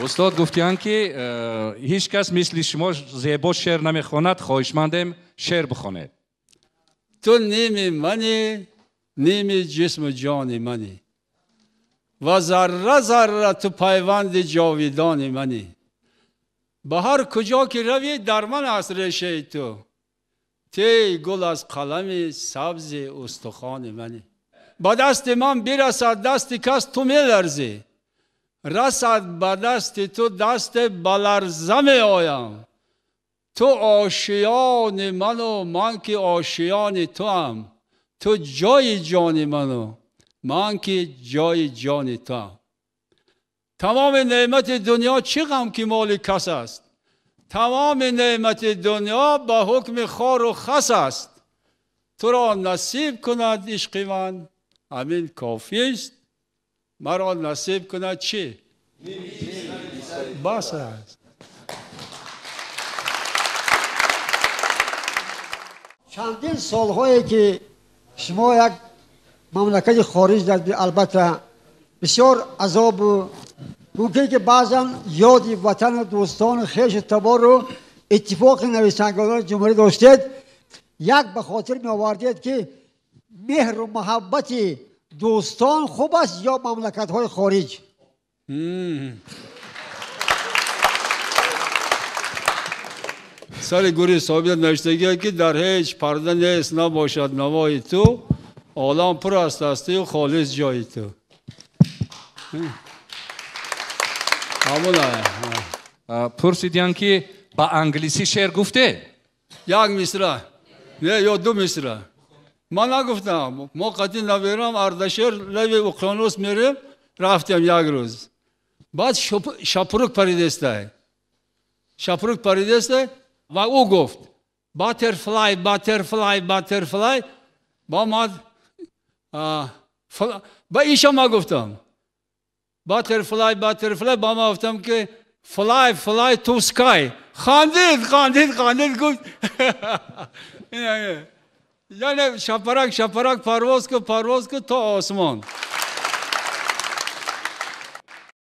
Устод гуфтиянд, ки ҳеҷ кас мисли шумо зебо шеър намехонад, хоҳишмандем шеър бихонед. Ту ними мани, ними ҷисму ҷони мани ва зарра зарра ту пайванди ҷовидони мани. Ба ҳар куҷо ки равӣ, дар ман аст решаи ту. Ти гул аз қалами сабзи устухони мани. Ба дасти ман бирасад дасти кас, ту меларзӣ. Расад ба дасти ту дасте, ба ларза меоям. Ту ошиёни ману ман ки ошиёни туам. Ту ҷои ҷони ману ман ки ҷои ҷони туам. Тамоми неъмати дунё чӣ ғам ки моли кас аст. Тамоми неъмати дунё ба ҳукми хору хас аст. Туро насиб кунад ишқи ман, ҳамин кофист. Маро насиб кунад чӣ? Бас аст. Чандин солҳое ки шумо як мамлакати хориҷ дар, албатта бисёр азобу мумкин ки баъзан ёди ватану дӯстону хешу табору иттифоқи нависандагони ҷумҳурӣ доштед, як ба хотир меовардед, ки меҳру муҳаббати дӯстон хуб аст ё мамлакатҳои хориҷ? Сари гури собиқ навиштагие, ки дар ҳеҷ парда нест набошад навои ту, олам пур аст аз тую холис ҷои ту. Ҳамона. Пурсидиянд, ки ба англисӣ шеър гуфте? Як мисра не ё ду мисра ман нагуфтам. Мо қатъи наберам Ардашер лаби уқёнус мерем, рафтем як рӯз. Баъд шапурук паридестай, шапурук паридестай ва ӯ гуфт: "Butterfly, butterfly, butterfly." Ба ман ба иша ма гуфтам "Butterfly, butterfly", ба ма гуфтам ки "Fly, fly to sky". Хандид, хандид, хандид, гуфт, яъне шапарак, шапарак, парвоз кун, парвоз кун то осмон.